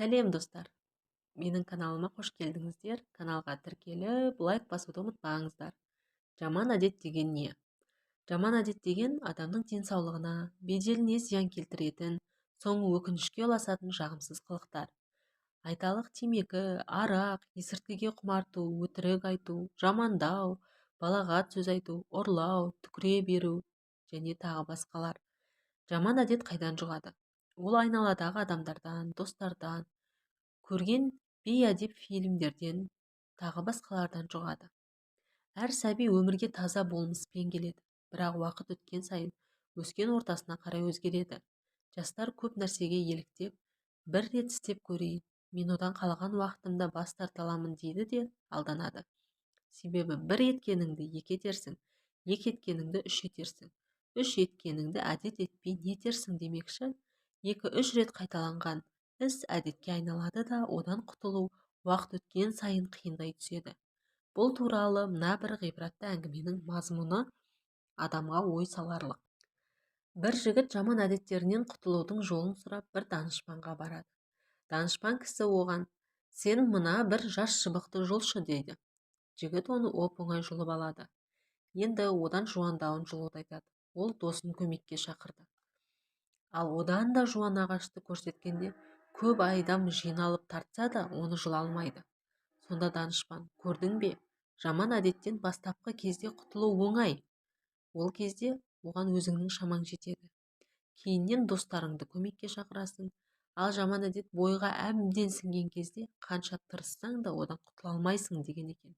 Сәлем, достар! Менің каналыма қош келдіңіздер. Каналға тіркеліп, лайк басуды ұмытпаңыздар. Жаман әдет деген не? Жаман әдет деген адамның денсаулығына, беделіне зиян келтіретін, соңы өкінішке ұласатын жағымсыз қылықтар. Айталық, темекі, арақ, есірткіге құмарту, өтірік айту, жамандау, балағат сөз айту, ұрлау, түкіре беру және тағы басқалар. Жаман әдет қайдан жұғады? Ол айналадағы адамдардан, достардан, көрген бейәдеп фильмдерден, тағы басқалардан жұғады. Әр сәби өмірге таза болмыспен келеді, бірақ уақыт өткен сайын өскен ортасына қарай өзгереді. Жастар көп нәрсеге еліктеп, бір рет істеп көрейін, мен одан қалаған уақытымда бас тарта аламын дейді де алданады. Себебі бір еткеніңді екі етерсің, екі еткеніңді үш етерсің, үш еткеніңді әдет етпей не етерсің демекші, 2-3 рет қайталанған іс әдетке айналады да, одан құтылу уақыт өткен сайын қиындай түседі. Бұл туралы мына бір ғибратты әңгіменің мазмұны адамға ой саларлық. Бір жігіт жаман әдеттерінен құтылудың жолын сұрап бір данышпанға барады. Данышпан кісі оған: «Сен мына бір жас шыбықты жұлшы», – дейді. Жігіт оны оп-оңай жұлып алады. Енді одан жуандауын жұлуды айтады. Ол досын көмекке шақырды. Ал одан да жуан ағашты көрсеткенде, көп адам жиналып тартса да, оны жұла алмайды. Сонда данышпан: «Көрдің бе, жаман әдеттен бастапқы кезде құтылу оңай. Ол кезде оған өзіңнің шамаң жетеді. Кейіннен достарыңды көмекке шақырасың. Ал жаман әдет бойға әбден сіңген кезде қанша тырыссаң да, одан құтыла алмайсың», – деген екен.